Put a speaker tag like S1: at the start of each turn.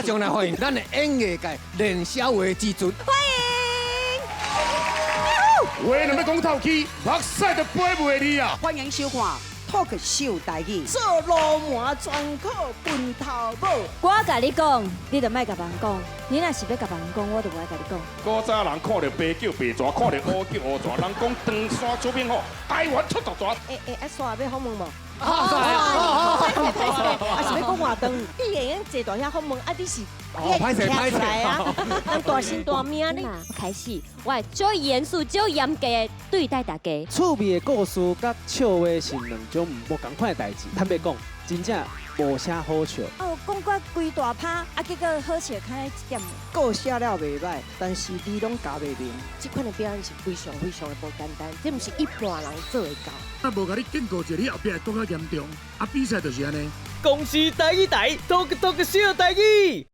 S1: 馬上來歡迎咱的演藝界練痟話之尊。
S2: 話若欲講透氣，目屎就飛袂離啊！
S3: 歡迎收看《Talk 秀台語》，
S4: 做鱸鰻專靠笨頭母。
S5: 我共你講，你就莫共別人講。你若是欲共別人講，我就無愛共你講。
S2: 古早人看著白叫白蛇，看著烏叫烏蛇。人講唐山出名吼，台灣出毒蛇。
S4: 欸欸，啊，煞欲訪問無？
S1: 啊，
S4: 啊是欲講話長？你會用坐佇遐訪問，啊你是？
S1: 哦，歹勢歹勢
S4: 啊！人大聲大名你。
S5: 開始，我會最嚴肅、最嚴格的對待大家。
S6: 趣味的故事佮笑話是兩種無仝款的代誌。坦白講，真正無啥好笑。
S5: 哦，講過規大趴，啊，結果好笑較一點。
S3: 故寫了袂䆀，但是你攏教袂明。
S4: 這款的表演是非常非常的無簡單，這毋是一般人做會到。
S2: 啊，無共你警告一下，你後壁會閣較嚴重。啊，比賽就是按呢。
S6: 公視台語台，Talk Talk 秀台語。